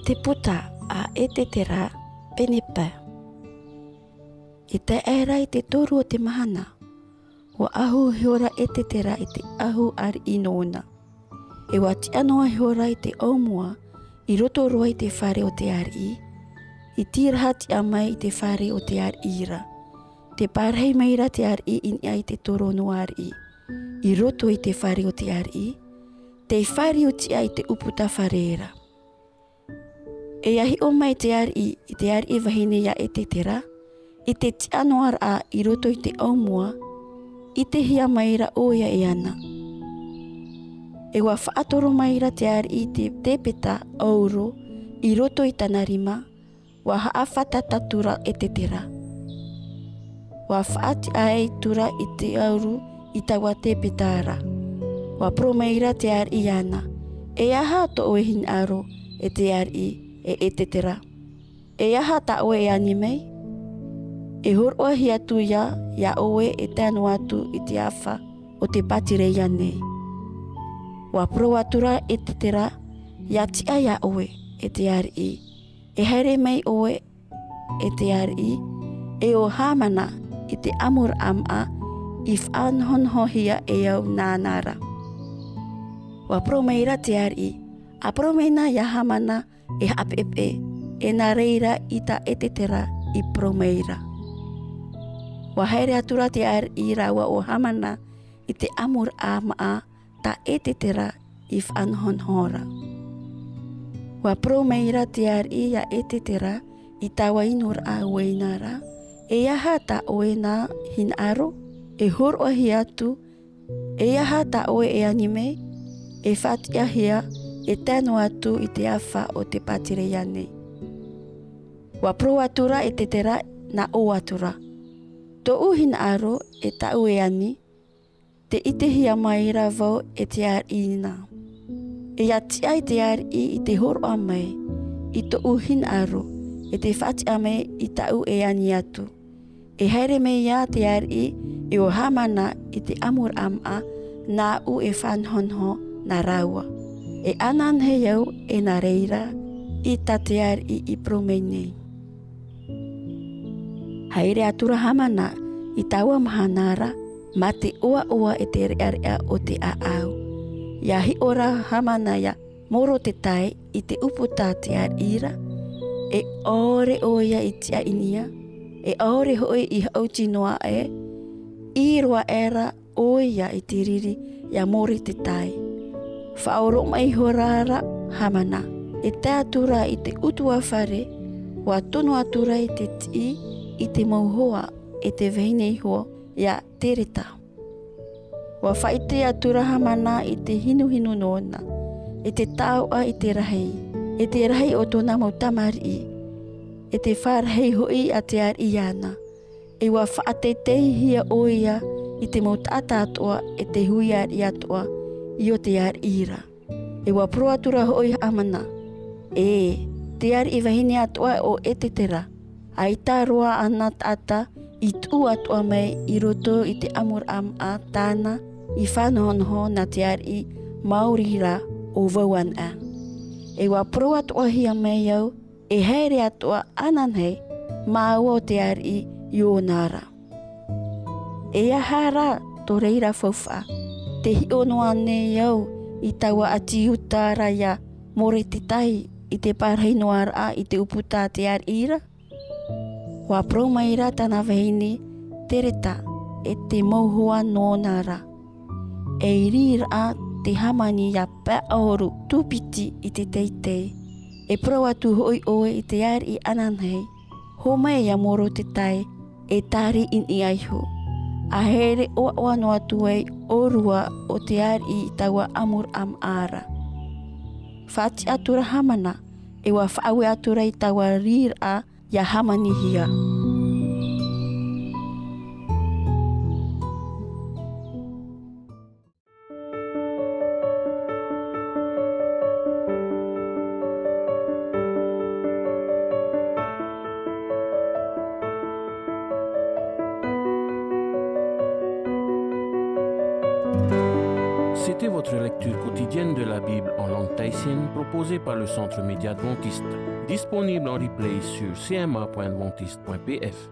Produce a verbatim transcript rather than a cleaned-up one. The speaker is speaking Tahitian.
Te puta a Etetera, pene pae. I te ʻaera i te toru o te mahana, ʻua ʻahu ihora Etetera i te ʻahu ariʻi nōna. E ʻua tiʻa noa ihora i te ʻaumua, i roto roa i te fare o te ariʻi, i tīraha tiʻa mai i te fare o te ariʻi ra. Tē parahi maira te ariʻi i niʻa i te torono ariʻi, i roto i te fare o te ariʻi, tei fāriu tiʻa i te ʻūputa fare ra. E ʻia hiʻo mai te ariʻi i te ariʻi vahine ia Etetera, i te tiʻa noa ra i roto i te ʻaumua, ʻitehia maira ʻoia e ana. E ʻua faʻatoro maira te ariʻi i te tepeta ʻauro i roto i tāna rima, ʻua haʻafātata atura Etetera. ʻUa faʻatiʻa atura i te ʻauro i taua tepeta ra. ʻUa parau maira te ariʻi iāna, E aha tō ʻoe hinaʻaro, e te ariʻi, e Etetera? E aha tā ʻoe e ani mai? E hōroʻahia atu ia, ia ʻoe e tae noa atu i te ʻāfa o te pātireia nei. ʻUa parau atura Etetera, ʻIa tiʻa ia ʻoe, e te ariʻi. E haere mai ʻoe, e te ariʻi, e ʻo Hamana i te ʻamuraʻa māʻa i faʻanahonahohia e au nāna ra. ʻUa parau maira te ariʻi, ʻA parau mai na ia Hamana e haʻapeʻepeʻe, e nā reira ʻita Etetera i parau maira. ʻUa haere atura te ariʻi rāua ʻo Hamana i te ʻamuraʻa māʻa tā Etetera i faʻanahonaho ra. ʻUa parau maira te ariʻi ia Etetera i taua inuraʻa uaina ra, E aha tā ʻoe nā hinaʻaro? E hōroʻahia atu, E aha tā ʻoe e ani mai? E faʻatiʻahia, e tae noa atu i te ʻāfa o te pātireia nei. ʻUa parau atura Etetera, nā ʻō atura, Tōʻu hinaʻaro, e tāʻu e ani, tē ʻitehia maira vau e te ariʻi na. E ʻia tiʻa i te ariʻi i te hōroʻa mai i tōʻu hinaʻaro, e tē faʻatiʻa mai i tāʻu e ani atu. E haere mai ia te ariʻi, e ʻo Hamana i te ʻamuraʻa māʻa, nāʻu e faʻanahonaho nā rāua. E ananahi au, e nā reira ʻita te ariʻi i parau mai nei. Haere atura Hamana i taua mahana ra, mā te ʻoaʻoa e te reʻareʻa o te ʻāʻau. ʻIa hiʻo ra Hamana ia Moredekai i te ʻūputa a te ariʻi ra, e ʻaore ʻoia i tiʻa i niʻa, e ʻaore hoʻi i haʻuti noa aʻe, ʻī roa aʻera ʻoia i te riri ia Moredekai. Faʻaoromaʻi ihora ra Hamana, e tae atura i te ʻutuāfare, ʻua tono atura i te tiʻi i te mau hoa e te vahine iho ia Tereta. ʻUa faʻaʻite atura Hamana i te hinuhinu nōna, e te taoʻa i te rahi, e te rahi o tōna mau tamariʻi, e te fārahi hoʻi a te ariʻi iāna. E ʻua faʻateiteihia ʻoia i te mau taʻata atoʻa, e te hui ariʻi atoʻa, i ō te ariʻi ra. E ʻua parau atura hoʻi Hamana, E, te ariʻi vahine atoʻa o Etetera, ʻaita roa āna taʻata i tuʻu atoʻa mai i roto i te ʻamuraʻa māʻa tāna i faʻanahonaho nā te ariʻi maori ra ʻo vau anaʻe. E ʻua parau atoʻahia mai au, E haere atoʻa ananahi māua ʻo te ariʻi i ōna ra. E aha rā tō reira faufaʻa? Tē hiʻo noa nei au i taua ʻāti Iuda ra ia Moredekai i te pārahi noa ra i te ʻūputa a te ariʻi ra? ʻUa parau maira tāna vahine Tereta e te mau hoa nōna ra. E riri rā te hāmani ia pae ʻauro tūpiti i te teitei. E parau atu hoʻi ʻoe i te ariʻi ananahi, Hōmai ia Moredekai, e tāri i niʻa iho. ʻA haere ʻoaʻoa noa atu ai ʻōrua ʻo te ariʻi i taua ʻamuraʻa māʻa ra. Faʻatiʻa atura Hamana, e ʻua faʻaue atura i taua riri ra ia hāmanihia. Votre lecture quotidienne de la Bible en langue tahitienne proposée par le Centre Média Adventiste. Disponible en replay sur C M A point adventiste point P F.